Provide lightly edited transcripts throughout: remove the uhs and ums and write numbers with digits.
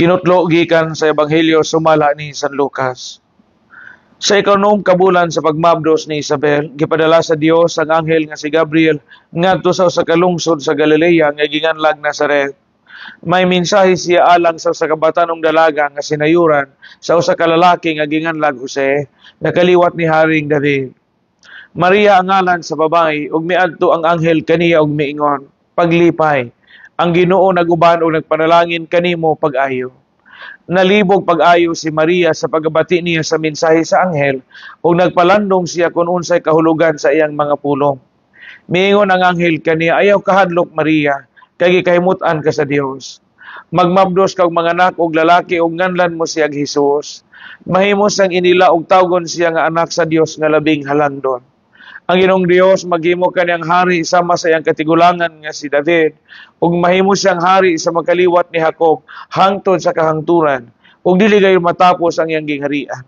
Kinutlo gikan sa Ebanghelyo sumala ni San Lucas. Sa ikaunom ka bulan sa pagmabdos ni Isabel, gipadala sa Dios ang anghel nga si Gabriel ngadto sa usa ka lungsod sa Galilea nga ginganlag Nazaret. May mensahe siya alang sa usa ka batan-ong dalaga nga sinayuran sa usa ka lalaki nga ginganlag Jose, nga kaliwat ni Haring David. Maria ang ngalan sa babae, ug miadto ang anghel kaniya ug miingon, "Paglipay, ang Ginoo naguban ug nagpanalangin kanimo pag-ayo." Nalibog pag-ayo si Maria sa pagkabati niya sa mensahe sa anghel ug nagpalandong siya kung unsay kahulugan sa iyang mga pulong. Miingon ang anghel kaniya, "Ayaw kahadlok, Maria, kay gikahimut-an ka sa Dios. Magmabdos kag manganak og lalaki ug nganlan mo siya Jesus. Mahimo siyang inila ug tawgon siya nga Anak sa Dios nga Labing Halangdon. Ang Ginoong Dios maghimo kaniyang hari sama sa iyang katigulangan nga si David, ug mahimo siyang hari sa makaliwat ni Jacob hangtod sa kahangturan, ug dili gayon matapos ang iyang gingharian."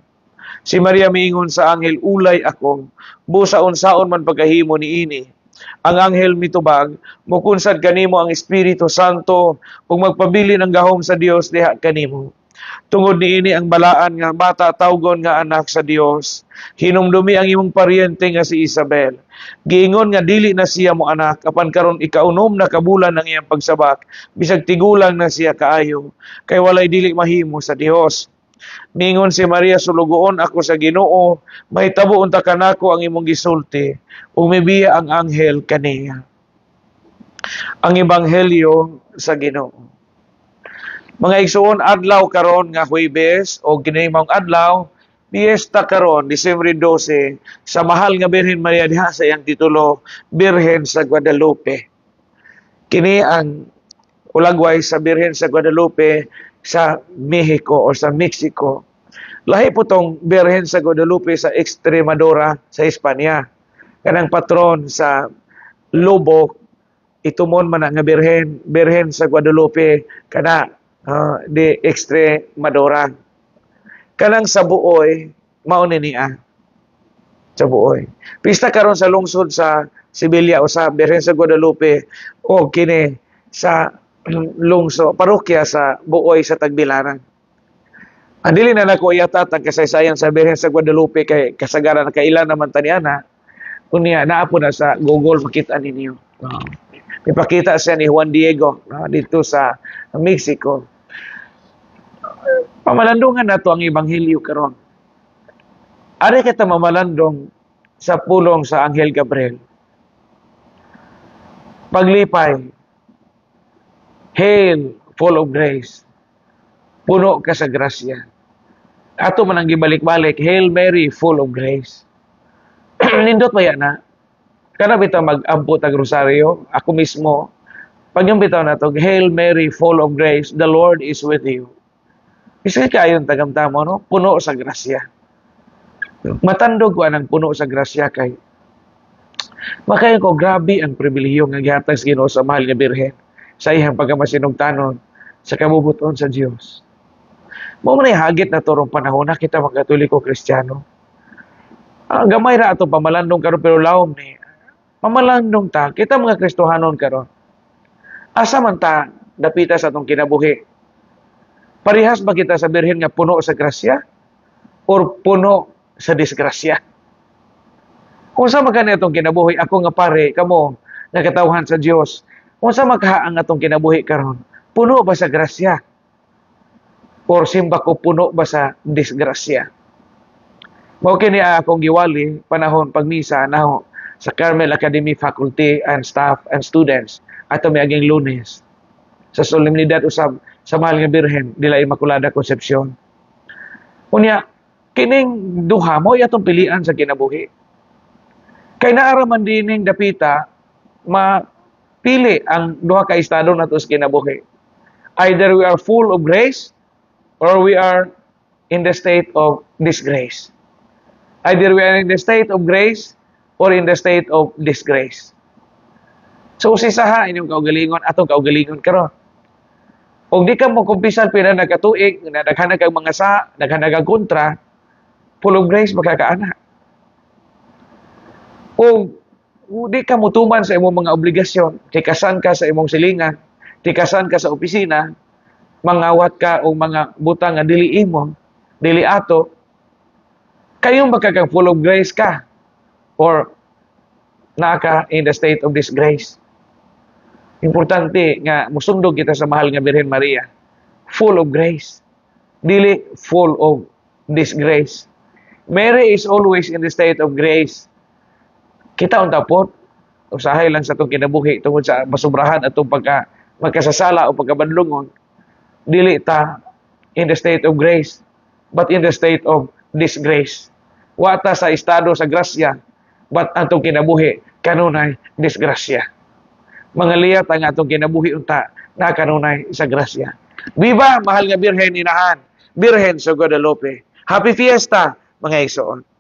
Si Maria miingon sa anghel, "Ulay ako, busa unsaon man pagkahimo niini?" Ang anghel mitubag, "Mukunsad kanimo ang Espiritu Santo ug magpabilin ang gahom sa Dios diha kanimo. Tungod niini ang balaan nga bata tawgon nga Anak sa Dios. Hinumdumi ang imong paryente nga si Isabel. Giingon nga dili na siya mo anak, apan karon ikaunom na kabulan ang iyang pagsabak, bisag tigulang na siya kaayo, kay walay dili mahimo sa Dios." Mingon si Maria, "Sulugoon ako sa Ginoo, mahitabo unta kanako ang imong gisulti." Ug mibiya ang anghel kaniya. Ang Ebanghelyo sa Ginoo. Mga igsuon, adlaw karon nga Huwebes o kini maong adlaw, piyesta karon, Disyembre 12, sa Mahal nga Birhen Maria diha sa iyang titulo, Birhen sa Guadalupe. Kini ang ulagway sa Birhen sa Guadalupe sa Mexico o sa Mexico. Lahi po tong Birhen sa Guadalupe sa Extremadura sa Espanya. Kanang patron sa Loboc, itumon man nga Birhen, Birhen sa Guadalupe kana de Extremadura. Kanang sa Buoy, mao ni niya. Sa Buoy. Pista karon sa lungsod sa Sevilla o sa Birhen sa Guadalupe o kini sa lungsod, parokya sa Buoy sa Tagbilaran. Ang dili na nako iyatat ang kasaysayan sa Birhen sa Guadalupe kay kasagaran kailan naman taniana. Unya naa po na sa Google, makita ninyo. Ipakita siya ni Juan Diego, no, dito sa Mexico. Pamalandungan nato ang ebanghelyo karon. Ari kita mamalandong sa pulong sa Anghel Gabriel. "Paglipay, hail, full of grace. Puno ka sa grasya." Ato man ang gibalik-balik, "Hail Mary, full of grace." Nindot ba yan na? Kana bitaw mag-ampo tag rosaryo, ako mismo, pag yung bitaw na to, "Hail Mary, full of grace, the Lord is with you." Bisag kayon tagamtamo, no? Puno sa grasya. Matandog ko ang puno sa grasya kay makayo ko, grabe ang pribilehiyo nga gihatag sa Ginoo sa Mahal nga Birhen sa iyang pagkamasinugtanon sa kabubuton sa Dios. Mao man ay hagit na turong panahon na kita mga Katoliko Kristiyano. Gamay ra atong pamalandong karon pero lawom ni. Pamalandong ta kita mga Kristohanon karon. Asa man ta dapita sa atong kinabuhi? Parehas ba kita sa Birhen nga puno sa grasya or puno sa disgrasya? Kung sa magkani atong kinabuhi, ako nga pare, kamo nga katawhan sa Dios, kung sa magka ang atong kinabuhi karon, puno ba sa grasya? Or simba ko, puno ba sa disgrasya? Mao kini akong giwali panahon pagmisa naho sa Carmel Academy faculty and staff and students ato miaging Lunes sa solemnidad usab sa Mahal nga Birhen de la Inmaculada Concepcion. Unya, kining duha mo atong pilian sa kinabuhi. Kay naara man dining dapita mapili ang duha ka estado nato sa kinabuhi. Either we are full of grace or we are in the state of disgrace. Either we are in the state of grace or in the state of disgrace. So usisaha inyong kaugalingon, atong kaugalingon karon. Kung di ka mo kumpisal pila nagkatuig, na daghan kag mga sa, daghan kag kontra, full of grace makakaana. O di ka mutuman sa imong mga obligasyon, tikasan ka sa imong silingan, tikasan ka sa opisina, Mangawat ka og mga butang nga dili imo, dili ato, kayong baka full of grace ka or naa ka in the state of disgrace. Importante nga musundog kita sa mahal nga Birhen Maria. Full of grace. Dili full of disgrace. Mary is always in the state of grace. Kita unta po, usahay lang sa atong kinabuhi tungod sa masubrahan atong pagka magkasasala o pagkabadlungon, dili ta in the state of grace, but in the state of disgrace. Wa ta sa estado sa grasya, but atong kinabuhi kanunay disgrasya. Mga liyat ang atong kinabuhi unta na kanunay sa grasya. Viva, mahal nga Birhen Inahan, Birhen sa Guadalupe. Happy Fiesta, mga igsoon.